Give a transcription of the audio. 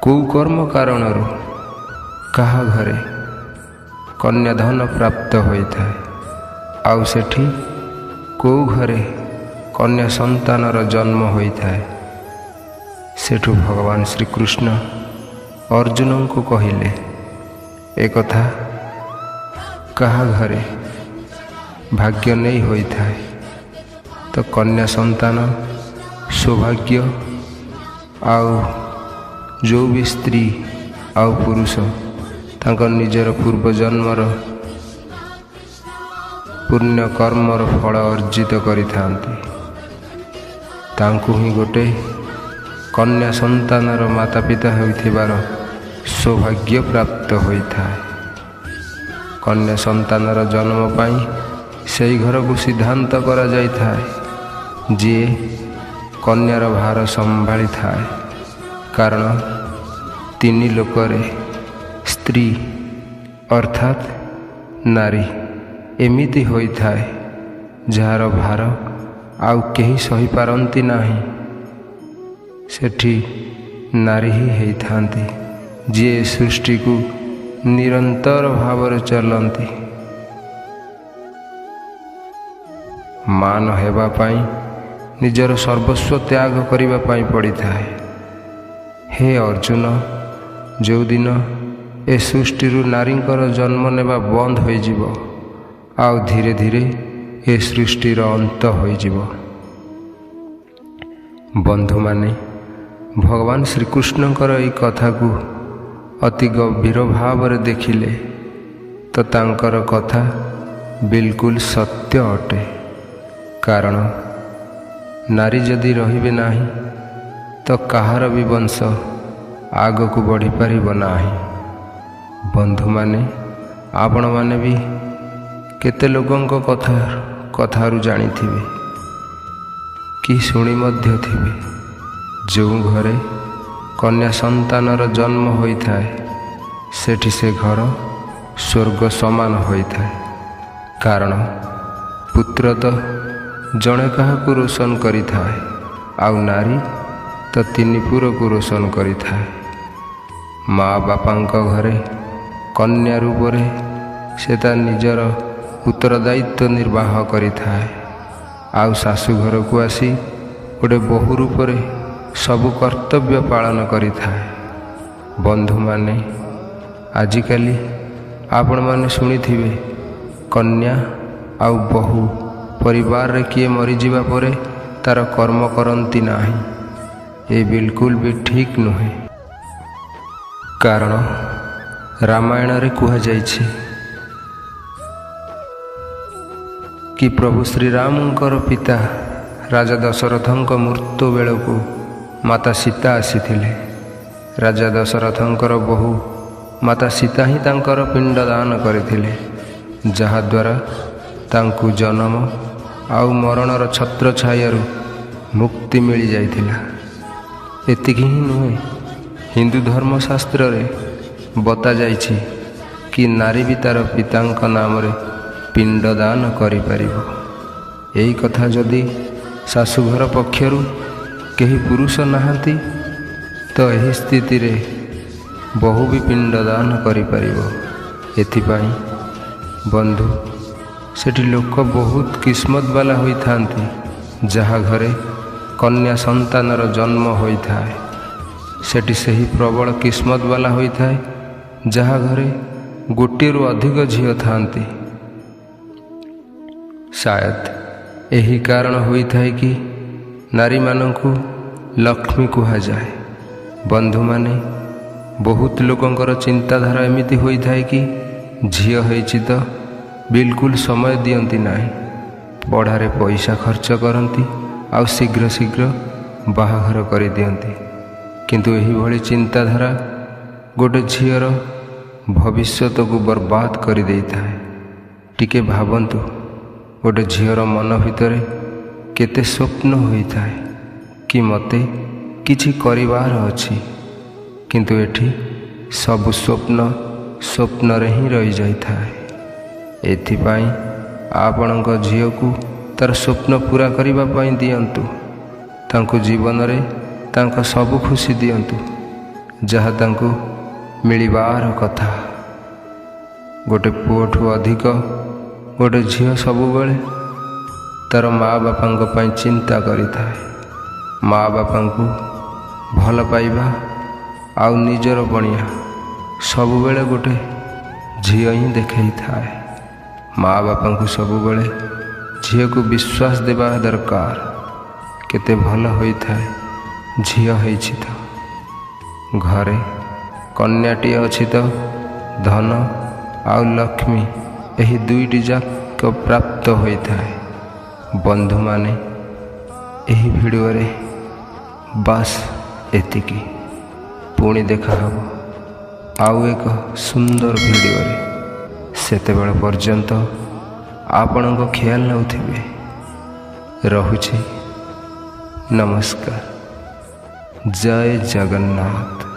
କେଉଁ କର୍ମ କାରଣରୁ କାହା ଘରେ କନ୍ୟାଧନ ପ୍ରାପ୍ତ ହୋଇଥାଏ, ଆଉ ସେଠି କେଉଁ ଘରେ କନ୍ୟା ସନ୍ତାନର ଜନ୍ମ ହୋଇଥାଏ। ସେଠୁ ଭଗବାନ ଶ୍ରୀକୃଷ୍ଣ ଅର୍ଜୁନଙ୍କୁ କହିଲେ, ଏକଥା କାହା ଘରେ ଭାଗ୍ୟ ନେଇ ହୋଇଥାଏ ତ କନ୍ୟା ସନ୍ତାନ ସୌଭାଗ୍ୟ, ଆଉ ଯେଉଁ ବି ସ୍ତ୍ରୀ ଆଉ ପୁରୁଷ ତାଙ୍କ ନିଜର ପୂର୍ବଜନ୍ମର ପୁଣ୍ୟ କର୍ମର ଫଳ ଅର୍ଜିତ କରିଥାନ୍ତି, ତାଙ୍କୁ ହିଁ ଗୋଟେ କନ୍ୟା ସନ୍ତାନର ମାତା ପିତା ହେଉଥିବାର ସୌଭାଗ୍ୟ ପ୍ରାପ୍ତ ହୋଇଥାଏ। କନ୍ୟା ସନ୍ତାନର ଜନ୍ମ ପାଇଁ ସେହି ଘରକୁ ସିଦ୍ଧାନ୍ତ କରାଯାଇଥାଏ ଯିଏ କନ୍ୟାର ଭାର ସମ୍ଭାଳିଥାଏ। କାରଣ ତିନି ଲୋକରେ ସ୍ତ୍ରୀ ଅର୍ଥାତ୍ ନାରୀ ଏମିତି ହୋଇଥାଏ ଯାହାର ଭାର ଆଉ କେହି ସହିପାରନ୍ତି ନାହିଁ। ସେଠି ନାରୀ ହିଁ ହେଇଥାନ୍ତି ଯିଏ ସୃଷ୍ଟିକୁ ନିରନ୍ତର ଭାବରେ ଚଲନ୍ତି। ମାନ ହେବା ପାଇଁ ନିଜର ସର୍ବସ୍ୱ ତ୍ୟାଗ କରିବା ପାଇଁ ପଡ଼ିଥାଏ। ହେ ଅର୍ଜୁନ, ଯେଉଁଦିନ ଏ ସୃଷ୍ଟିରୁ ନାରୀଙ୍କର ଜନ୍ମ ନେବା ବନ୍ଦ ହୋଇଯିବ, ଆଉ ଧୀରେ ଧୀରେ ଏ ସୃଷ୍ଟିର ଅନ୍ତ ହୋଇଯିବ। ବନ୍ଧୁମାନେ, ଭଗବାନ ଶ୍ରୀକୃଷ୍ଣଙ୍କର ଏହି କଥାକୁ ଅତି ଗଭୀର ଭାବରେ ଦେଖିଲେ ତ ତାଙ୍କର କଥା ବିଲକୁଲ ସତ୍ୟ ଅଟେ। କାରଣ ନାରୀ ଯଦି ରହିବେ ନାହିଁ ତ କାହାର ବି ବଂଶ ଆଗକୁ ବଢ଼ିପାରିବ ନାହିଁ। ବନ୍ଧୁମାନେ, ଆପଣମାନେ ବି କେତେ ଲୋକଙ୍କ କଥାରୁ ଜାଣିଥିବେ କି ଶୁଣି ମଧ୍ୟ ଥିବେ, ଯେଉଁ ଘରେ କନ୍ୟା ସନ୍ତାନର ଜନ୍ମ ହୋଇଥାଏ ସେଠି ସେ ଘର ସ୍ୱର୍ଗ ସମାନ ହୋଇଥାଏ। କାରଣ ପୁତ୍ର ତ ଜଣେ କାହାକୁ ରୋଶନ କରିଥାଏ, ଆଉ ନାରୀ ତ ତିନି ପୁରକୁ ରୋଶନ କରିଥାଏ। ମା ବାପାଙ୍କ ଘରେ କନ୍ୟା ରୂପରେ ସେ ତା ନିଜର ଉତ୍ତରଦାୟିତ୍ୱ ନିର୍ବାହ କରିଥାଏ, ଆଉ ଶାଶୁ ଘରକୁ ଆସି ଗୋଟେ ବୋହୂ ରୂପରେ ସବୁ କର୍ତ୍ତବ୍ୟ ପାଳନ କରିଥାଏ। ବନ୍ଧୁମାନେ, ଆଜିକାଲି ଆପଣମାନେ ଶୁଣିଥିବେ କନ୍ୟା ଆଉ ବୋହୂ ପରିବାରରେ କିଏ ମରିଯିବା ପରେ ତାର କର୍ମ କରନ୍ତି ନାହିଁ। ଏ ବିଲକୁଲ ବି ଠିକ୍ ନୁହେଁ। କାରଣ ରାମାୟଣରେ କୁହାଯାଇଛି କି ପ୍ରଭୁ ଶ୍ରୀରାମଙ୍କର ପିତା ରାଜା ଦଶରଥଙ୍କ ମୃତ୍ୟୁ ବେଳକୁ ମାତା ସୀତା ଆସିଥିଲେ। ରାଜା ଦଶରଥଙ୍କର ବୋହୂ ମାତା ସୀତା ହିଁ ତାଙ୍କର ପିଣ୍ଡଦାନ କରିଥିଲେ, ଯାହାଦ୍ୱାରା ତାଙ୍କୁ ଜନ୍ମ ଆଉ ମରଣର ଛତ୍ରଛାୟାରୁ ମୁକ୍ତି ମିଳିଯାଇଥିଲା। ଏତିକି ହିଁ ନୁହେଁ, ହିନ୍ଦୁ ଧର୍ମଶାସ୍ତ୍ରରେ ବତାଯାଇଛି କି ନାରୀ ବି ତାର ପିତାଙ୍କ ନାମରେ ପିଣ୍ଡଦାନ କରିପାରିବ। ଏହି କଥା ଯଦି ଶାଶୁଘର ପକ୍ଷରୁ କେହି ପୁରୁଷ ନାହାନ୍ତି ତ ଏହି ସ୍ଥିତିରେ ବୋହୂ ବି ପିଣ୍ଡଦାନ କରିପାରିବ। ଏଥିପାଇଁ ବନ୍ଧୁ, ସେଠି ଲୋକ ବହୁତ କିସ୍ମତବାଲା ହୋଇଥାନ୍ତି ଯାହା ଘରେ କନ୍ୟା ସନ୍ତାନର ଜନ୍ମ ହୋଇଥାଏ। ସେଠି ସେହି ପ୍ରବଳ କିସ୍ମତବାଲା ହୋଇଥାଏ ଯାହା ଘରେ ଗୋଟିଏରୁ ଅଧିକ ଝିଅ ଥାନ୍ତି। ସାୟଦ ଏହି କାରଣ ହୋଇଥାଏ କି ନାରୀମାନଙ୍କୁ ଲକ୍ଷ୍ମୀ କୁହାଯାଏ। ବନ୍ଧୁମାନେ, ବହୁତ ଲୋକଙ୍କର ଚିନ୍ତାଧାରା ଏମିତି ହୋଇଥାଏ କି ଝିଅ ହେଇଛି ତ ବିଲକୁଲ ସମୟ ଦିଅନ୍ତି ନାହିଁ, ପଢ଼ାରେ ପଇସା ଖର୍ଚ୍ଚ କରନ୍ତି ଆଉ ଶୀଘ୍ର ଶୀଘ୍ର ବାହାଘର କରିଦିଅନ୍ତି। କିନ୍ତୁ ଏହିଭଳି ଚିନ୍ତାଧାରା ଗୋଟେ ଝିଅର ଭବିଷ୍ୟତକୁ ବର୍ବାଦ କରିଦେଇଥାଏ। ଟିକେ ଭାବନ୍ତୁ, ଗୋଟେ ଝିଅର ମନ ଭିତରେ କେତେ ସ୍ୱପ୍ନ ହୋଇଥାଏ କି ମୋତେ କିଛି କରିବାର ଅଛି, କିନ୍ତୁ ଏଠି ସବୁ ସ୍ୱପ୍ନ ସ୍ୱପ୍ନରେ ହିଁ ରହିଯାଇଥାଏ। ଏଥିପାଇଁ ଆପଣଙ୍କ ଝିଅକୁ ତାର ସ୍ୱପ୍ନ ପୂରା କରିବା ପାଇଁ ଦିଅନ୍ତୁ, ତାଙ୍କୁ ଜୀବନରେ ତାଙ୍କ ସବୁ ଖୁସି ଦିଅନ୍ତୁ। ଯାହା ତାଙ୍କୁ ମିଳିବାର କଥା। ଗୋଟେ ପୁଅଠୁ ଅଧିକ ଗୋଟେ ଝିଅ ସବୁବେଳେ ତା'ର ମା ବାପାଙ୍କ ପାଇଁ ଚିନ୍ତା କରିଥାଏ। ମା ବାପାଙ୍କୁ ଭଲ ପାଇବା ଆଉ ନିଜର ପଣିଆ ସବୁବେଳେ ଗୋଟେ ଝିଅ ହିଁ ଦେଖେଇଥାଏ। ମା ବାପାଙ୍କୁ ସବୁବେଳେ ଝିଅକୁ ବିଶ୍ୱାସ ଦେବା ଦରକାର। କେତେ ଭଲ ହୋଇଥାଏ ଝିଅ ହେଇଛି ତ, ଘରେ କନ୍ୟାଟିଏ ଅଛି ତ ଧନ ଆଉ ଲକ୍ଷ୍ମୀ ଏହି ଦୁଇଟି ଯାକ ପ୍ରାପ୍ତ ହୋଇଥାଏ। ବନ୍ଧୁମାନେ, ଏହି ଭିଡ଼ିଓରେ ବାସ୍ ଏତିକି। ପୁଣି ଦେଖାହେବ ଆଉ ଏକ ସୁନ୍ଦର ଭିଡ଼ିଓରେ। ସେତେବେଳେ ପର୍ଯ୍ୟନ୍ତ ଆପଣଙ୍କ ଖିଆଲ ନେଉଥିବେ। ରହୁଛି, ନମସ୍କାର, ଜୟ ଜଗନ୍ନାଥ।